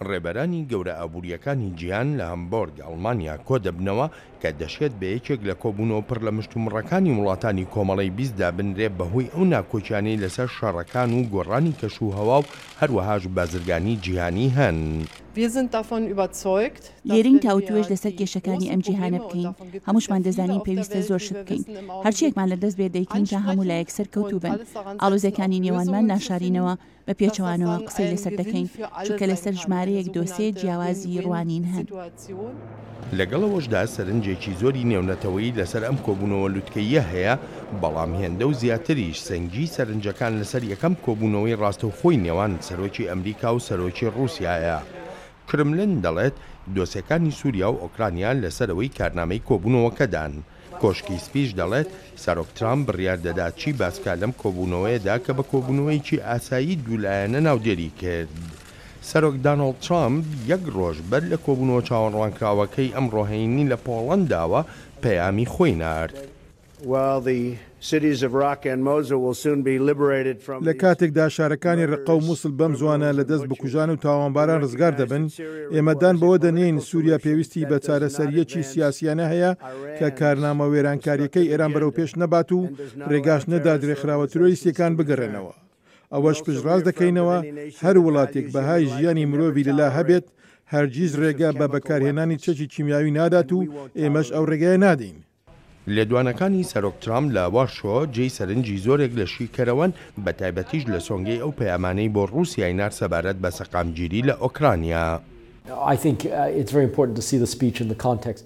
ڕێبەرانی گەورە ئابوورییەکانی جیهان لە هەمبۆرگ، ئەڵمانیا کۆدەبنەوە کە دەشێت بە یەکێک لە کۆبوونەوە پڕ لە مشتومڕەکانی وڵاتانی کۆمەڵەی 20 دابنرێ بەهۆی ئەو ناکۆکیانەی لەسەر شەڕەکان و گۆڕانی کەشوهەوا و هەروەهاش بازرگانی جیهانی هەن. Wir sind davon überzeugt, dass لێرەین wenn تاوتوێژ wir لەسەر die کێشەکانی großen ئەم جیهانە Probleme und بکەین. davon gibt es هەمووشمان sehr viele دەزانین auf der پێویستە Welt, زۆر wie شت wir بکەین. wissen im هەرچییەکمان Augenblick لەدەست بێت دەیکەین تا هەموو ansprechen لایەک سەرکەوتوو und بن. alles daran setzen, auch ئاڵۆزییەکانی نێوانمان Lösungen zu finden, ناشارینەوە، بە dass das پێچەوانەوە dann قسەی ein لەسەر Gewinn دەکەین، für alle چونکە sein لەسەر kann, eine ژمارەیەک دۆسێ sogenannte جیاوازی ڕوانین هەن. Win-Win-Situation. لەگەڵ ئەوەشدا سەرنجێکی زۆری نێونەتەوەیی لەسەر ئەم کۆبوونەوە لوتکەییە هەیە، بەڵام هێندە و زیاتریش سەنگیی سەرنجەکان لەسەر یەکەم کۆبوونەوەی ڕاستەوخۆی نێوان سەرۆکی ئەمریکا و سەرۆکی ڕووسیایە. کرملن دەڵێت، دۆسێکانی سووریا و ئۆکرانیا لەسەرەوەی کارنامەی کۆبوونەوەکەدان. کۆشکی سپیش دەڵێت، سەرۆک ترامپ بڕیار دەدات چی باس بکات لەم کۆبوونەوەیەدا کە بە کۆبوونەوەیەکی ئاسایی دوولایەنە ناودێری کرد. سەرۆک دانۆڵد ترامپ یەک ڕۆژ بەر لە کۆبوونەوە چاوەڕوانکراوەکەی ئەمڕۆ هەینی لە پۆڵەنداوە پەیامی خۆی نارد. لە کاتێکدا شارەکانی ڕەققە و موسڵ بەم زووانە لە دەست بکوژان و تاوانباران ڕزگار دەبن، ئێمە دان بەوە دەنێین سووریا پێویستی بە چارەسەرییەکی سیاسییانە هەیە کە کارنامە وێرانکارییەکەی ئێران بەرەوپێش نەبات و ڕێگاش نەدات ڕێکخراوە ترۆریستییەکان بگەڕێنەوە. ئەوەش پشتڕاست دەکەینەوە هەر وڵاتێک بەهای ژیانی مرۆڤی لەلا هەبێت، هەرگیز ڕێگە بە بەکارهێنانی چەکی کیمیاوی نادات و ئێمەش ئەو ڕێگەیە نادەین. لێدوانەکانی سەرۆک ترامپ لە وارشۆ جێی سەرنجی زۆرێک لە شیکەرەوەن، بەتایبەتیش لە سۆنگەی ئەو پەیامانەی بۆ ڕووسیای نارد سەبارەت بە سەقامگیری لە ئۆکرانیا.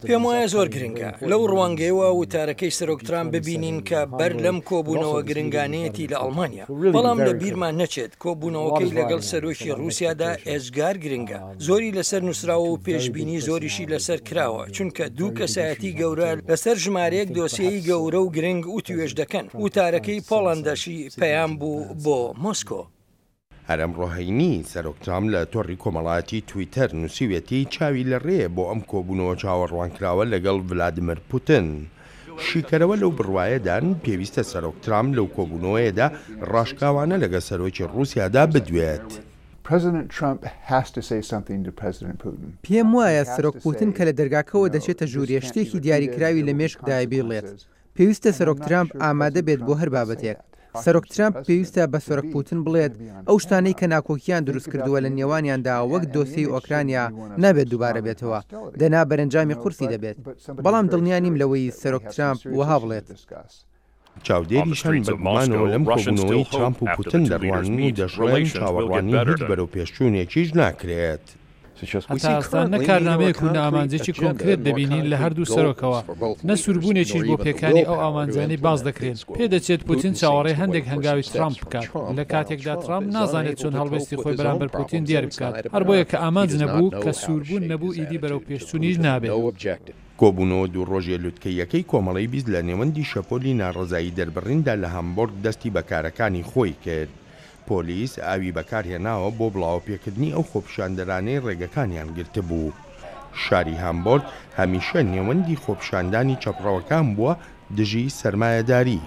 پێموایە زۆر گرنگە لەو ڕوانگەیەوە وتارەکەی سەرۆک ترامپ ببینین کە بەر لەم کۆبوونەوە گرنگانەیەتی لە ئەڵمانیا، بەڵام لە بیرمان نەچێت کۆبوونەوەکەی لەگەڵ سەرۆکی ڕووسیادا ئێجگار گرنگە، زۆری لەسەر نووسراوە و پێشبینی زۆریشی لەسەر کراوە، چونکە دوو کەسایەتی گەورە لەسەر ژمارەیەک دۆسیەی گەورە و گرنگ وتوێژ دەکەن، وتارەکەی پۆڵەندەشی پەیام بوو بۆ مۆسکۆ. هەر ئەمڕۆ هەینی، سەرۆک ترامپ لە تۆڕی کۆمەڵایەتی تویتەر نووسیویەتی چاوی لە ڕێیە بۆ ئەم کۆبوونەوە چاوەڕوانکراوە لەگەڵ ڤلادیمیر پوتن. شیکەرەوە لەو بڕوایەدان پێویستە سەرۆک ترامپ لەو کۆبوونەوەیەدا ڕاشکاوانە لەگەڵ سەرۆکی ڕووسیادا بدوێت. پێم وایە سەرۆک پوتن کە لە دەرگاکەوە دەچێتە ژوورێ شتێکی دیاریکراوی لە مێشکدایە بیڵێت. پێویستە سەرۆک ترامپ ئامادە بێت بۆ هەر بابەتێک. سەرۆک ترامپ پێویستە بە سەرۆک پوتن بڵێت ئەو شتانەی کە ناکۆکییان دروستکردووە لە نێوانیاندا وەک دۆسیەی ئۆکرانیا نابێت دووبارە بێتەوە، دەنا بەرەنجامی قورسی دەبێت. بەڵام دڵنیا نیم لەوەی سەرۆک ترامپ وەها بڵێت. چاودێریش هەن بە گومانەوە لەم کۆبوونەوەی ترامپ و پوتن دەڕوانن و دەشڵێن چاوەڕوانی هیچ بەرەوپێشچوونێکیش ناکرێت. هەتا ئێستا نە کارنامەیەک و نە ئامانجێکی کۆنکرێت دەبینین لە هەردوو سەرۆکەوە، نە سووربوونێکیش بۆ پێکانی ئەو ئامانجانەی باس دەکرێن. پێدەچێت پوتین چاوەڕێی هەندێک هەنگاوی ترامپ بکات، لە کاتێکدا ترامپ نازانێت چۆن هەڵوێستی خۆی بەرامبەر پوتین دیاری بکات، هەر بۆیە کە ئامانج نەبوو، کە سووربوون نەبوو ئیدی بەرەوپێشچوونیش نابێت. کۆبوونەوە دوو ڕۆژیە لوتکەییەکەی کۆمەڵەی 20 لە نێوەندی شەپۆلی ناڕەزایی دەربڕیندا لە هامبۆرگ دەستی بە کارەکانی خۆی کرد. پۆلیس ئاوی بەکارهێناوە بۆ بڵاوەپێکردنی ئەو خۆپیشاندەرانەی ڕێگەکانیان گرتبوو. شاری هامبۆرگ هەمیشە نێوەندی خۆپیشاندانی چەپڕەوەکان بووە دژی سەرمایەداری.